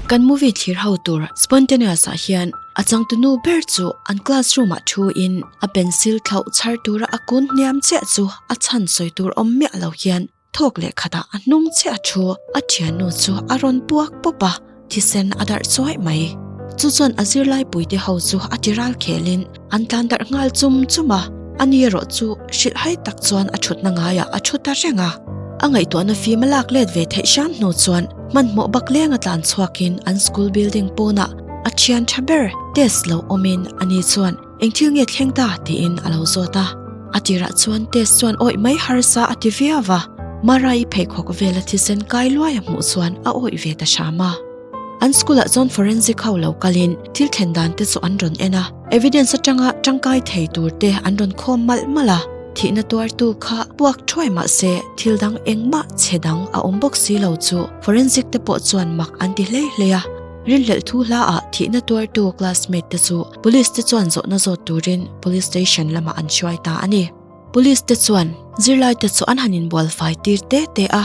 Kan movie thlir ho tur Spontaneous ah hian a changtunu ber chu an classroom ah thu in a pencil thlauh chhar tura a kun hniam chiah chu a chhan sawi tur awm miah lo hian thawk leh khatah a hnung chiah a thu a thiannu chu a rawn puak pawp a, thisen a darh chuai mai. Chu chuan a zirlai puite ho chu a ti ral khelin an tlan darh nghal chum chum a, ani erawh chu hrilhhai tak chuan a thutna ngaiah a thu ta reng a. A ngaihtuahna fim a lak let ve theih hram hnu chuan hmanhmawh bak lenga tlan chhuakin an school building pawnah a thian tha ber test lo awmin ani chuan Eng thil nge thleng ta? tiin a lo zawt a. A tirah chuan test chuan awih mai harsa a ti viau a, Mara-i pheikhawk vela thisen kai luai a hmuh chuan a awih ve ta hram a. An school-ah chuan forensic ho lo kalin thil thlen dan te chu an rawn en a, evidence atanga tangkai thei tur te an rawn khawm malh malh a. Thihna tuartu kha puak thuai mah se thil dang engmah chhe dang a awm bawk si lo chu forensic te pawh chuan mak an ti hlei hlei a. Rinhlelh thu hlaah thihna tuartu classmate te chu police te chuan zawhna zawt turin police station lamah an hruai ta a ni. Police te chuan zirlai te chu an han inbual fai tir te te a,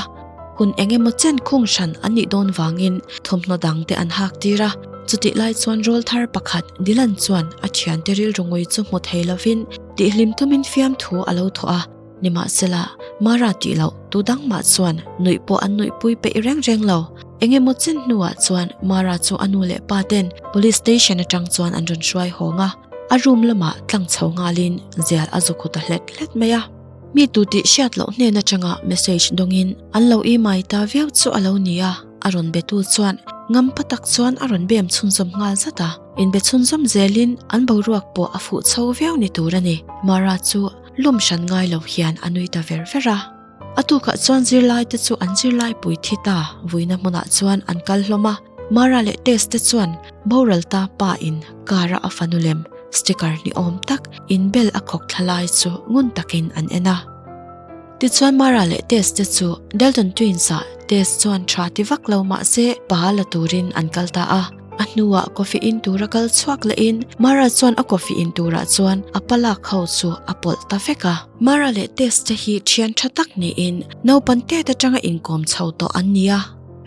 hun eng emaw chen khung hran an nih dawn vangin thawmhnaw dang te an hak tir a. Chutih lai chuan rawl thar pakhat Dylan chuan a thiante rilru ngui chu hmu thei lovin tihhlim tumin fiamthu a lo thawh a. Nimahsela, Mara tih loh tu dang mah chuan nuih pawh an nuihpui peih reng reng lo. Eng emaw chen hnuah chuan Mara chu a nu leh pa ten police station atang chuan an rawn hruai hawng a, a room lamah tlang chho nghalin zial a zu khu ta hlet hlet mai a. Mi tu tih hriat loh hnen atanga message dawngin an lo email ta viau chu a lo ni a, a rawn betu chuan ngam pa tak chuan a rawn bem chhunzawm nghal zat a. Inbe chhunzawm zelin an boruak pawh a fuh chho viau ni tur a ni. Mara chu Lawm hran ngai lo hian a nui ta ver ver a. A tukah chuan zirlai te chu an zirlai pui thi ta vuina hmunah chuan an kal hlawm a. Mara leh Tess te chuan boral ta pa in car a a fanu lem sticker ni awm tak in bel a khawk thla lai chu ngun takin an en a. Tichuan Mara leh Tess te chu Dalton Twins ah Tess chuan tha ti vak lo mahse pa la turin an kal ta a. A hnuah coffee in tura kal chhuak lehin Mara chuan a coffee in turah chuan a palak ho chu a pawlh ta vek a. Mara leh Tess te hi thian tha tak niin naupang tet atanga inkawm chho tawh an ni a.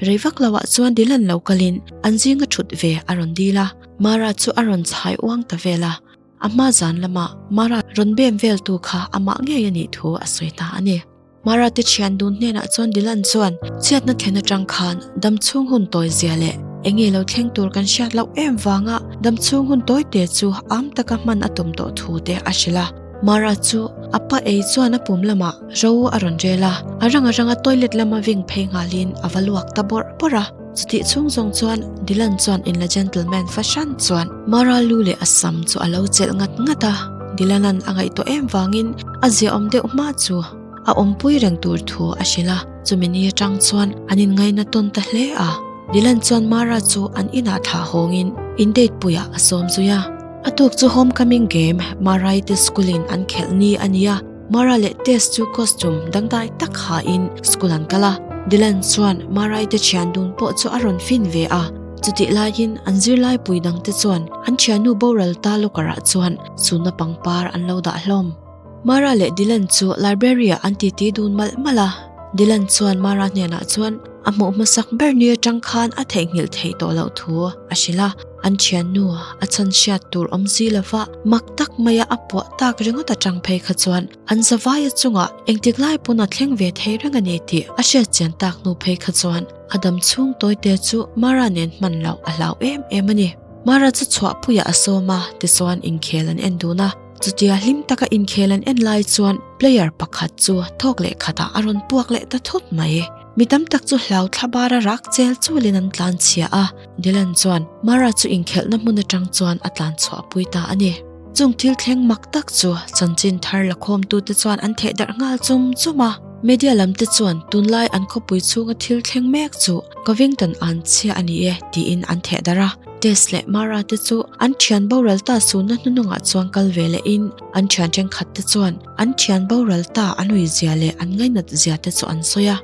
Rei vak loah chuan Dylan lo kalin an zinga thut ve a rawn dil a, Mara chu a rawn chhai uang ta vel a. A hma zan lama Mara rawn bem veltu kha amah ngei a nih thu a sawi ta a ni. Mara te thian dun hnenah chuan Dylan chuan chhiatna thlen atang khan dam chhung hun tawi zia leh eng nge lo thleng tur kan hriat loh em vanga dam chhung hun tawi te chu am taka hman a tum tawh thu te a hrilh a. Mara chu a pa ei chuan a pum lamah ro a rawn rel a, a rang aranga toilet lama ving phei nghalin a va luak ta bawrh bawrh a. Chutih chhung zawng chuan Dylan chuan inla gentleman fahran chuan Mara lu leh a sam chu a lo chelh ngat ngat a, Dylan-a'n a ngaihtuah em vangin a ziaawm deuh hma chu a awmpui reng tur thu a hrilh a, chumi ni atang chuan an inngaina tawn ta hle a. Dylan chuan Mara chu an inah thlah hawngin in date puiah a sawm zui a. A tuk chu homecoming game Mara-i te school-in an khelh ni a ni a, Mara leh Tess chu costume dangdai tak hain school an kal a. Dylan chuan Mara-i te thian dun pawh chu a rawn fin ve a, chutih laiin an zirlai pui dangte chuan an thiannu boral ta locker-ah chuan sunna pangpar an lo dah hlawm. Mara leh Dylan chu library-ah an titi dun malh malh a, Dylan chuan Mara hnenah chuan a hmuh hmasak ber ni atang khan a theihnghilh theih tawh loh thu a hrilh a, an thiannu a chhan hriat tur awm si lova mak tak maia a puah tak ringawt atang phei kha chuan an zavaia chungah engtik lai pawn a thleng ve thei reng a ni tih a hriat chian tak hnu phei kha chuan a dam chhung tawite chu Mara nen hman loh a hlau em em a ni. Mara chu chhuahpuiah a sawm a, tichuan inkhel an en dun a. Chutia hlim taka inkhel an en lai chuan player pakhat chu thawk leh khatah a rawn puak leh ta thut mai. Mi tam tak chu hlau thla bara rak chel chulin an tlan chhia a, Dylan chuan Mara chu inkhelhna hmun atang chuan a tlan chhuah pui ta a ni. Chung thil thleng mak tak chu chanchin thar lakhawmtute chuan an theh darh nghal chum chum a. Media lam te chuan tunlai an khawpui chhunga thil thleng mek chu Covington an chhia a ni e tiin an theh darh a. Tess leh Mara te chu an thian boral ta sunna hnunungah chuan kal ve leh in an thian thenkhat te chuan an thian boral ta an ui zia leh an ngainat zia te chu an sawi a.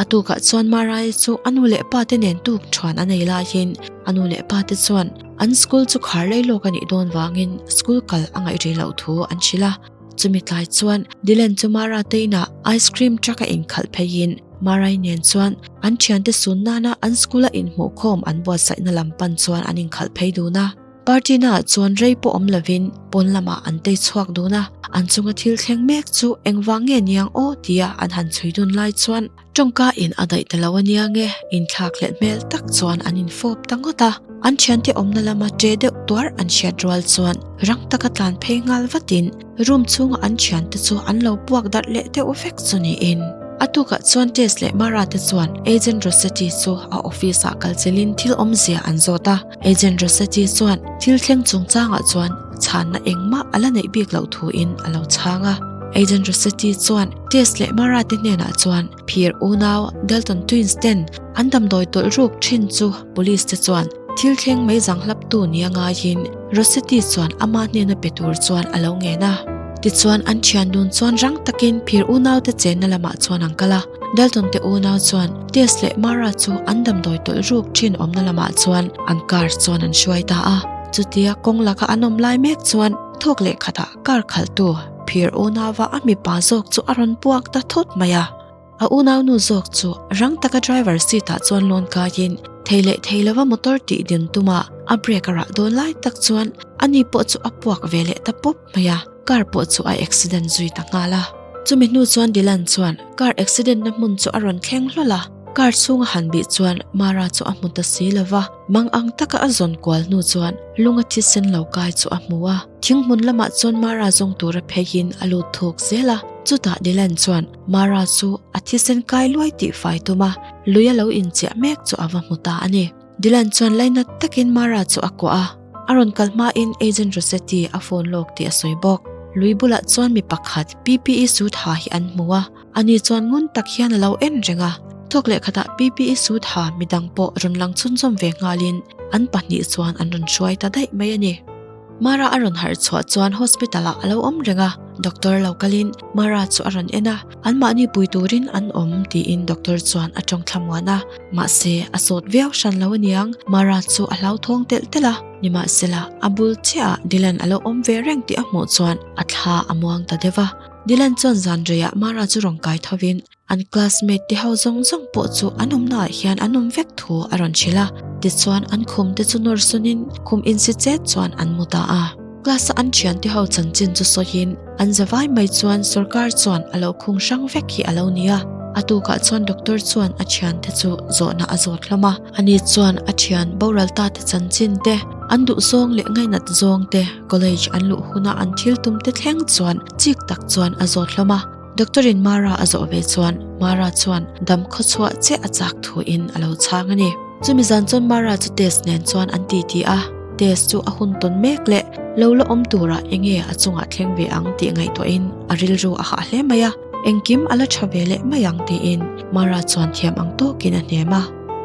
A tukah chuan Mara-i chu a nu leh pa te nen tuk thuan a nei laiin a nu leh pa te chuan an school chu khar lei lawk a nih dawn vangin school kal a ngaih rih loh thu an hrilh a. Chumi tlai chuan Dylan chu Mara te inah ice cream truck a inkhalh pheiin. Marai nen chuan an thiante sun nana an school a inhmuhkhawm an buatsaihna lam pan chuan an inkhalh phei dun a. Party naah chuan rei pawh awm lovin pawn lamah an tei chhuak dun a, an chunga thil thleng mek chu engvang nge niang aw tia an han chhui dun lai chuan tawngka in a daih ta lo ania nge inthlak hlelh hmel tak chuan an infawp ta ngawt a. An thiante awmna lama ṭe deuh tuar an hriat rual chuan rang taka tlan phei nghal vatin Room chhunga an thiante chu an lo puak darh leh deuh vek chu niin. A tukah chuan Tess leh Mara te chuan Agent Rossetti chu a office ah kal chelin thil awmzia an zawt a. Agent Rossetti chuan thil thleng chungchangah chuan chhanna engmah a la neih bik loh thuin a lo chhang a. Agent Rossetti chuan Tess leh Mara te hnenah chuan phir unau Dalton Twins ten an damdawi tawlh ruk thin chu police te chuan Thil thleng mai zang hlaptu nia ngaiin Rossetti chuan ama hnena pe tur chuan a lo ngen a. Tichuan an thian dun chuan rang takin phir unaute chenna lamah chuan an kal a. Dalton te unau chuan Tess leh Mara chu an damdawi tawlh ruk thin awmna lamah chuan an car chuan an hruai ta a. Chutia kawng laka an awm lai mek chuan thawk leh khatah car khalhtu phir unauva a mipa zawk chu a rawn puak ta thut mai a. A unaunu zawk chu rang taka driver seat ah chuan lawn kaiin thei leh thei lova motor tih din tuma a brake a rah dawn lai tak chuan ani pawh chu a puak ve leh ta pawp mai a, car pawh chu a accident zui ta nghal a. Chumi hnu chuan Dylan chuan car accident na hmun chu a rawn thleng hlawl a, car chhunga han bih chuan Mara chu a hmu ta si lova, mang ang taka a zawn kual hnu chuan lunga thisen lo kai chu a hmu a. Thing hmun lamah chuan Mara zawng tura pheiin a lut thuk zel a, chutah Dylan chuan Mara chu a thisen kai luai tih fai tum a, lui a lo inchiah mek chu a va hmu ta a ni. Dylan chuan lainat takin Mara chu a kuah a, a rawn kal hmain Agent Rossetti a phone lawk tih a sawi bawk. Lui bulah chuan mi pakhat PPE suit ha hi an hmu a, ani chuan ngun tak hian a lo en reng a. Thawk leh khatah PPE suit ha midang pawh rawn lang chhunzawm ve nghalin an pahnih chuan an rawn hruai ta daih mai a ni. Mara a rawn harh chhuah chuan hospital ah a lo awm reng a, doctor lo kalin Mara chu a rawn en a, anmahni pui turin an awm tiin doctor chuan a tawng thlamuan a, mahse a sawt viau hran lo aniang, Mara chu a hlauthawng telh telh a, nimahsela a bul chiah ah Dylan a lo awm ve reng tih a hmuh chuan a thla a muang ta deuh a, Dylan chuan zan reiah Mara chu rawn kai tho in An classmate te ho zawng zawng pawh chu an awmna ah hian an awm vek thu a rawn hrilh a, tichuan an khum te chu nawr sunin khum insi chet chuan an mu ta a. Class a an thian te ho chanchin chu sawiin an zavai mai chuan sorkar chuan a lo khung hrang vek hi a lo ni a. A tukah chuan doctor chuan a thian te chu zawhna a zawt hlawm a, ani chuan a thian boral ta te chanchin te, an duh zawng leh ngainat zawng te, college an luh huna an thil tum te thleng chuan chik tak chuan a zawt hlawm a. Doctor in Mara a zawh ve chuan Mara chuan dam khaw chhuah chiah a chak thu in a lo chhang a ni. Chumi zan chuan Mara chu test nen chuan an ti ti a, test chu a hun tawn mek leh lo la awm turah enge a chungah thleng ve ang tih ngaihtuah in a rilru a hah hle mai a, engkim a la tha ve leh mai ang tiin Mara chuan thiam ang tawkin a hnem a.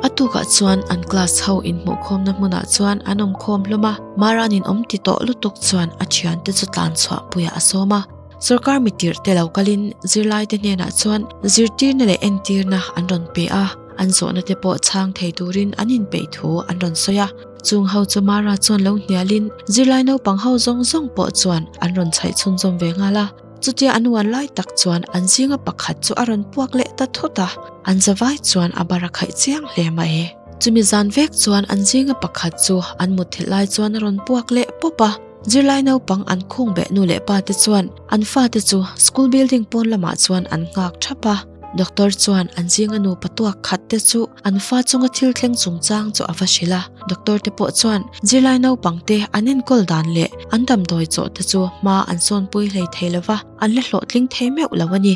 A tukah chuan an class ho inhmuhkhawmna hmunah chuan an awmkhawm hlawm a, Mara nin awm ti tawh lutuk chuan a thiante chu tlan chhuah puiah a sawm a. Sorkar mitirh te lo kalin zirlaite hnenah chuan zirtirna leh entirna an rawn pe a, an zawhna te pawh chhang thei turin an inpeih thu an rawn sawi a. Chung ho chu Mara chuan lo hnialin zirlai naupang ho zawng zawng pawh chuan an rawn chhaih chhunzawm ve nghal a. Chutia an uan lai tak chuan an zinga pakhat chu a rawn puak leh ta thut a, an zavai chuan a bar a khaih chiang hle mai. Chumi zan vek chuan an zinga pakhat chu an mutthilh lai chuan a rawn puak leh pawp a. Zirlai naupang an khung beh nu leh pa te chuan an fate chu school building pawn lamah chuan an nghak thap a. Doctor chuan an zinga nupa tuak khat te chu an fa chunga thil thleng chungchang chu a va hrilh a. Doctor te pawh chuan zirlai naupang te an enkawl dan leh an damdawi chawh te chu hma an sawnpui hlei thei lova, an la hlawhtling thei meuh lo a ni.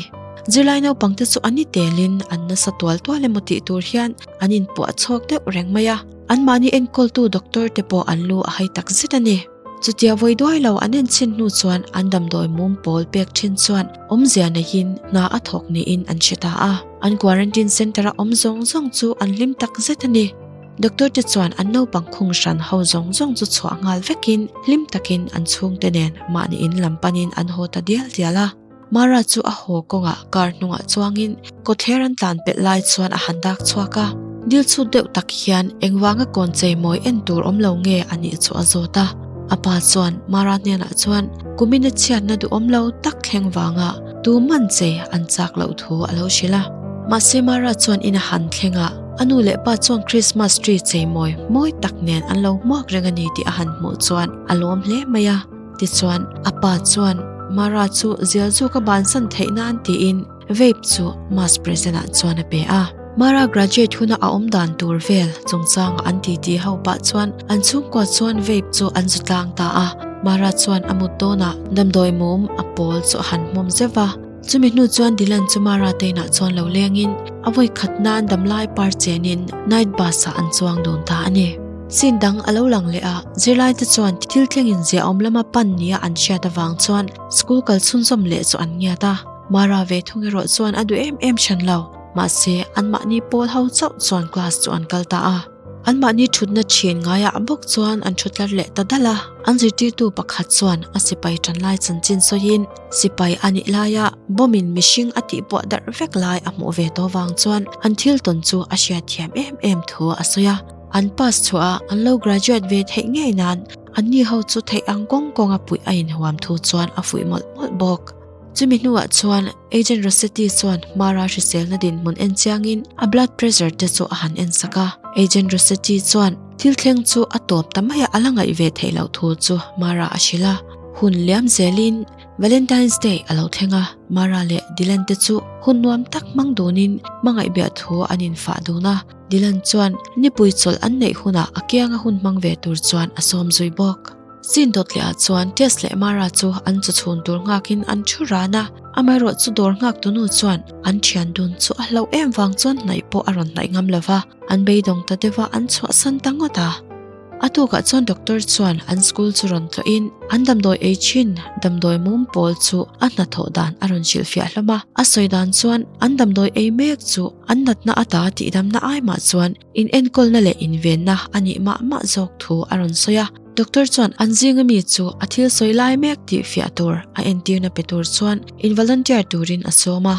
Zirlai naupang te chu an ni telin an nasa tual tual emaw tih tur hian an inpuah chhawk deuh reng mai a. Anmahni enkawltu doctor te pawh an lu a hai tak zet a ni. Chutia vawi duai lo an enchhin hnu chuan an damdawi mum pawl pek thin chuan awmzia neihin hna a thawk niin an hre ta a. An quarantine centre a awm zawng zawng chu an hlim tak zet a ni. Doctor te chuan an naupang khung hran ho zawng zawng chu chhuah nghal vekin hlim takin an chhungte nen mahni in lam panin an haw ta dial dial a. Mara chu a haw kawngah car hnungah chuangin kawtthler an tlan pelh lai chuan a han dak chhuak a. Dil chhut deuh tak hian engvanga kawn chei mawi en tur awm lo nge a nih chu a zawt a. A pa chuan Mara hnenah chuan kumin a chhiatna duhawm lo tak thleng vanga tu man chei an chak loh thu a lo hrilh a. Mahse Mara chuan in a han thleng a, a nu leh pa chuan Christmas tree cheimawi mawi tak nen an lo hmuak reng a ni tih a han hmuh chuan a lawm hle mai a. Tichuan a pa chuan Mara chu zial zuk a bansan theih nan tiin Vape chu mass present ah chuan a pe a. Mara graduate huna a awm dan tur vel chungchanga an titi ho pah chuan an chhungkua chuan vape chu an zu tlang ta a. Mara chuan a mut dawnah damdawi mum a pawl chu a han hmawm zeuh va. Chumi hnu chuan Dylan chu Mara te inah chuan lo lengin a vawi khat nan damlai par chenin night bus ah an chuang dun ta a ni. Scene dang a lo lang leh a, zirlaite chuan thil thlengin ziahawm lama pan nia an hriat avang chuan school kal chhunzawm leh chu an ngiat a. Mara ve thung erawh chuan a duh em em hran lo. Mahse, anmahni pawl ho chauh chuan class chu an kal ta a. Anmahni thutna thin ngaiah bawk chuan an thu tlar leh ta dal a. An zirtirtu pakhat chuan a sipai tan lai chanchin sawiin sipai a nih laia bomb in mihring a tihpuah darh vek lai a hmuh ve tawh vang chuan an thil tawn chu a hriatthiam em em thu a sawi a. An pass chhuah a, an lo graduate ve theih ngei nan anni ho chu theih ang kawng kawnga puih a inhuam thu chuan a fuih mawlh mawlh bawk. Chumi hnuah chuan Agent Rossetti chuan Mara hriselna dinhmun en chiangin a blood pressure te chu a han en sak a. Agent Rossetti chuan thil thleng chu a tawp ta mai a, a la ngaih ve theih loh thu chu Mara a hrilh a. Hun liam zelin Valentine's Day a lo thleng a, Mara leh Dylan te chu hun nuam tak hmang dunin hmangaih biah thu an infah dun a. Dylan chuan nipui chawlh an neih hunah a kianga hun hmang ve tur chuan a sawm zui bawk. Sin dawt leh ah chuan Tess leh Mara chu an chaw chhun tur nghakin an thu ran a, amaherawh chu dawr nghak tunu chuan an thian dun chu a hlauh em vang chuan hnaih pawh a rawn hnaih ngam lo va, an beidawng ta deuh a an chhuahsan ta ngawt a. A tukah chuan doctor chuan an school chu rawn tlawhin an damdawi ei thin damdawi mum pawl chu a hnathawh dan a rawn hrilhfiah hlawm a, a sawi dan chuan an damdawi ei mek chu an natna ata tihdamna ai mah chuan In enkawlna leh invenna a nih mah mah zawk thu a rawn sawi a. Doctor chuan an zinga mi chu a thil sawi lai mek tih fiah tur a entirna pe tur chuan in volunteer turin a sawm a.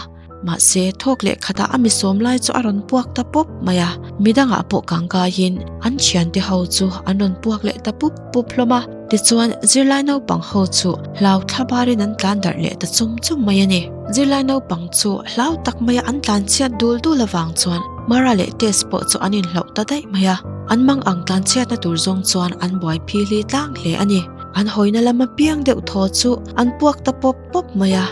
Mahse, thawk leh khatah a mi sawm lai chu a rawn puak ta pawp mai a. Midangah pawh kangkaiin an thiante ho chu an rawn puak leh ta pup pup hlawm a. Tichuan, zirlai naupang ho chu hlau thla barin an tlan darh leh ta chum chum mai a ni. Zirlai naupang chu hlau tak maia an tlan chhiat dul dul avang chuan Mara leh Tess pawh chu an inhlauh ta daih mai a. An mang ang tlan chhiatna tur zawng chuan an buai phili tlang hle a ni. An hawina lama piang deuh thaw chu an puak ta pawp pawp mai a.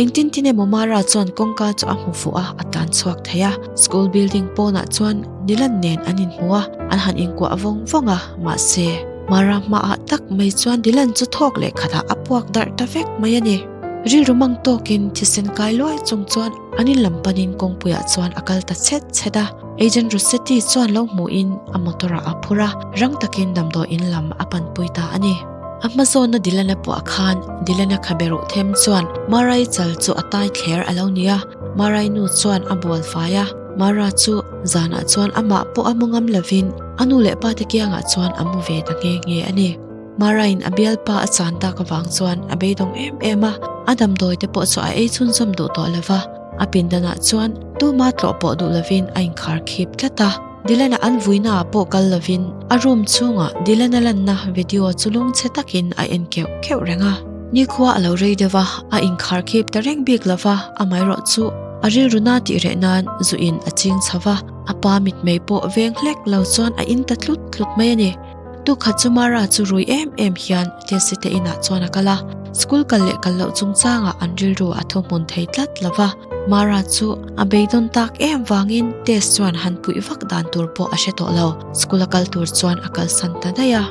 Engtin tin emaw Mara chuan kawngka chu a hmu fuh a, a tlan chhuak thei a. School building pawnah chuan Nilan nen an inhmu a, an han inkuah vawng vawng a, mahse, Mara hmaah tak mai chuan Dylan chu thawk leh khatah a puak darh ta vek mai a ni. Rilru mang tawkin thisen kai luai chung chuan an in lam panin kawngpuiah chuan a kal ta chhet chhet a. Agent Rossetti chuan lo hmuhin a motor ah a phur a, rang takin damdawi in lam a panpui ta a ni. A hma zawna Dylan-a puah khan Dylan-a khabe ruh them chuan Mara-i chal chu a tai thler a lo ni a, Mara-i nu chuan a bual fai a. Mara chu zanah chuan amah pawh a mu ngam lovin a nu leh pa te kiangah chuan a mu ve ta nghe nghe a ni. Mara-in a bialpa a chan tak avang chuan a beidawng em em a, a damdawi te pawh chu a ei chhunzawm duh tawh lo va, a pindanah chuan tuma tlawh pawh duh lovin a inkhar khip tlat a. Dylan-a an vuinaah pawh kal lovin a room chhungah Dylan-a lanna video chu lungchhe takin a en keuh keuh reng a. Nikhua a lo rei deuh a, a inkhar khip ta reng bik lo va, amaherawh chu a rilru na tih reh nan zu in a ching chho va, a pa mitmei pawh veng hlek lo chuan a in ta tlut tlut mai a ni. Tukhat chu Mara chu rui em em hian Tesi te inah chuan a kal a, school kal leh kal loh chungchangah an rilru a thuhmun thei tlat lo va. Mara chu a beidawn tak em vangin Tess chuan han puih vak dan tur pawh a hre tawh lo, school a kal tur chuan a kalsan ta daih a.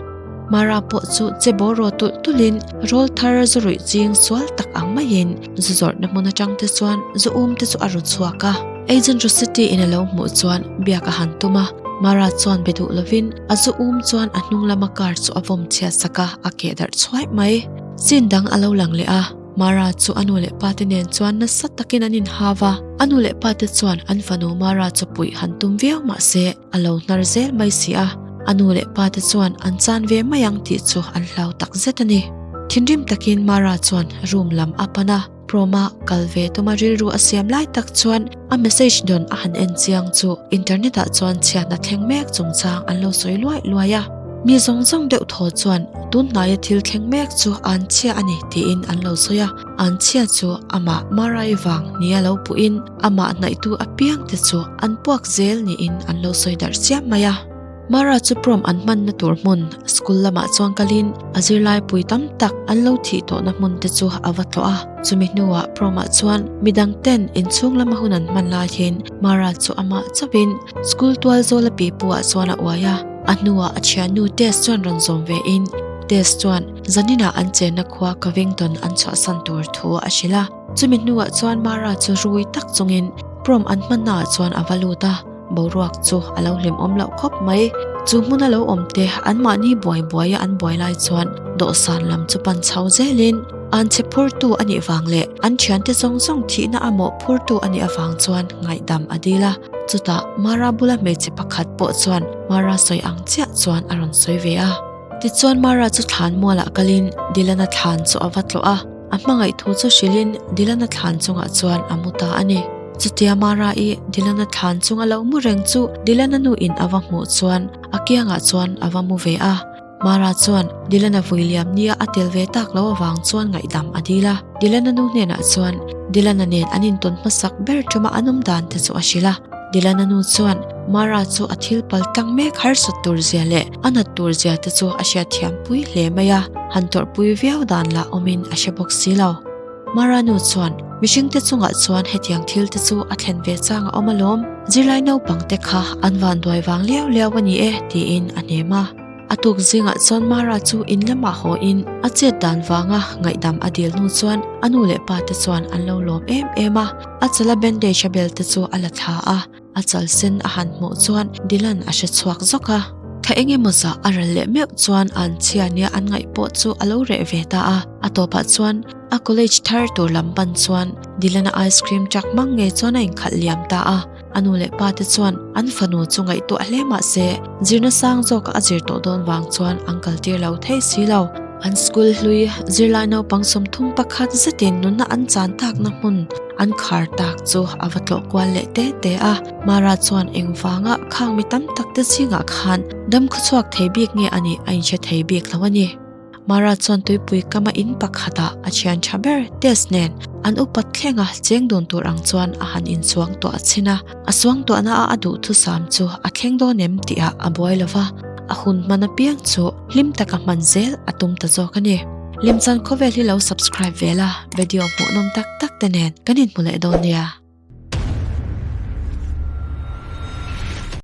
Mara pawh chu che bawraw tulh tulhin rawl thar zu ruih ching sual tak ang maiin zu zawrhna hmun atang te chuan zu um te chu a ru chhuak a. Agent Rossetti in a lo hmuh chuan biak a han tum a, Mara chuan be duh lovin a zu um chuan a hnung lama car chu a vawm chhiat sak a, a keh darh chhuaih mai. Scene dang a lo lang leh a, Mara chu a nu leh pa te nen chuan nasa takin an inhau a, a nu leh pa te chuan an fanu Mara chu puih han tum viau mah se a lo hnar zel mai si a, a nu leh pa te chuan an chan ve mai ang tih chu an hlau tak zet a ni. Thinrim takin Mara chuan room lam a pan a. Prom-a kal ve tuma rilru a siam lai tak chuan a message dawn a han en chiang chu internet-ah chuan chhiatna thleng mek chungchang an lo sawi luai luai a. Mi zawng zawng deuh thaw chuan tun hnaia thil thleng mek chu an chhia a ni tiin an lo sawi a, an chhia chu amah Marai vang nia lo puhin amah hnaihtu apiangte chu an puak zel niin an lo sawi darh chiam mai a. Mara chu prom an hmanna tur hmun school lamah chuan kalin a zirlai pui tam tak an lo thih tawhna hmun te chu a va tlawh a. Chumi hnuah prom ah chuan midang ten inchhung lama hun an hman laiin Mara chu amah chauhin school tual zawl a pipu ah chuan a uai a. A hnuah a thiannu Tess chuan rawn zawm ve in Tess chuan zaninah an chenna khua Covington an chhuahsan tur thu a hrilh a. Chumi hnuah chuan Mara chu rui tak chungin prom an hmanna ah chuan a va lut a. Boruak chu a lo hlimawm loh khawp mai. Chu hmuna lo awm te anmahni buai buaia an buai lai chuan dawhsan lam chu pan chho zelin an chhe phurtu a nih vang leh an thiante zawng zawng thihna a mawh phurtu a nih avang chuan ngaihdam a dil a. Chutah Mara bula hmeichhe pakhat pawh chuan Mara sawi ang chiah chuan a rawn sawi ve a. Tichuan Mara chu thlan mualah kalin Dilana thlan chu a va tlawh a. A hmangaih thu chu hrilhin Dilana thlan chungah chuan a mu ta a ni. Chutia Mara-i Dilana thlan chunga lo mu reng chu Dilana nu in a va hmuh chuan a kiangah chuan a va mu ve a. Mara chuan Dilana vui liam nia a tel ve tak lo avang chuan ngaihdam a dil a. Dilana nu hnenah chuan Dilana nen an intawn hmasak ber tuma an awm dan te chu a hrilh a. Dilana nu chuan Mara chu a thil pal tlang mek harsat tur zia leh a nat tur zia te chu a hriatthiam pui hle mai a, han tawrhpui viau dan lah awmin a hre bawk si lo. Mara nu chuan, Mihringte chungah chuan hetiang thil te chu a thlen ve chang a awm alawm, zirlai naupang te kha an van duai vang liau liau a ni e, tiin a hnem a. A tuk zingah chuan Mara chu in lamah haw in a chet dan vanga ngaihdam a dil hnu chuan a nu leh pa te chuan an lo lawm em em a, a chala bandage a bel te chu a la thla a. A chal sen a han hmuh chuan Dylan a hre chhuak zawk a. Thla eng emaw zah a ral leh meuh chuan an chhia nia an ngaih pawh chu a lo reh ve ta a. A tawpah chuan a college thar tur lam ban chuan Dylan-a ice cream truck hmang ngei chuan a inkhalh liam ta a. A nu leh pa te chuan an fanu chu ngaihtuah hle mah se zirna sang zawka a zir tawh dawn vang chuan an kaltir lo thei si lo. An school hlui zirlai naupang 31 zetin nunna an chan takna hmun An khar tak chu a va tlawh kual leh te te a, Mara chuan engvanga khang mi tam tak te zingah khan dam khawchhuak thei bik nge a nih a inhre thei bik lo a ni. Mara chuan tuipui kama in pakhatah a thian tha ber Tess nen an upat thlenga cheng dun tur ang chuan a han insuang tuah chhin a, a suangtuahna a a duhthusam chu a thleng dawn em tihah a buai lo va, a hun hman apiang chu hlim taka hman zel a tum ta zawk a ni. Lemchan khawvel hi lo subscribe ve la, video hmuhnawm tak tak te nen kan inhmu leh dawn nia.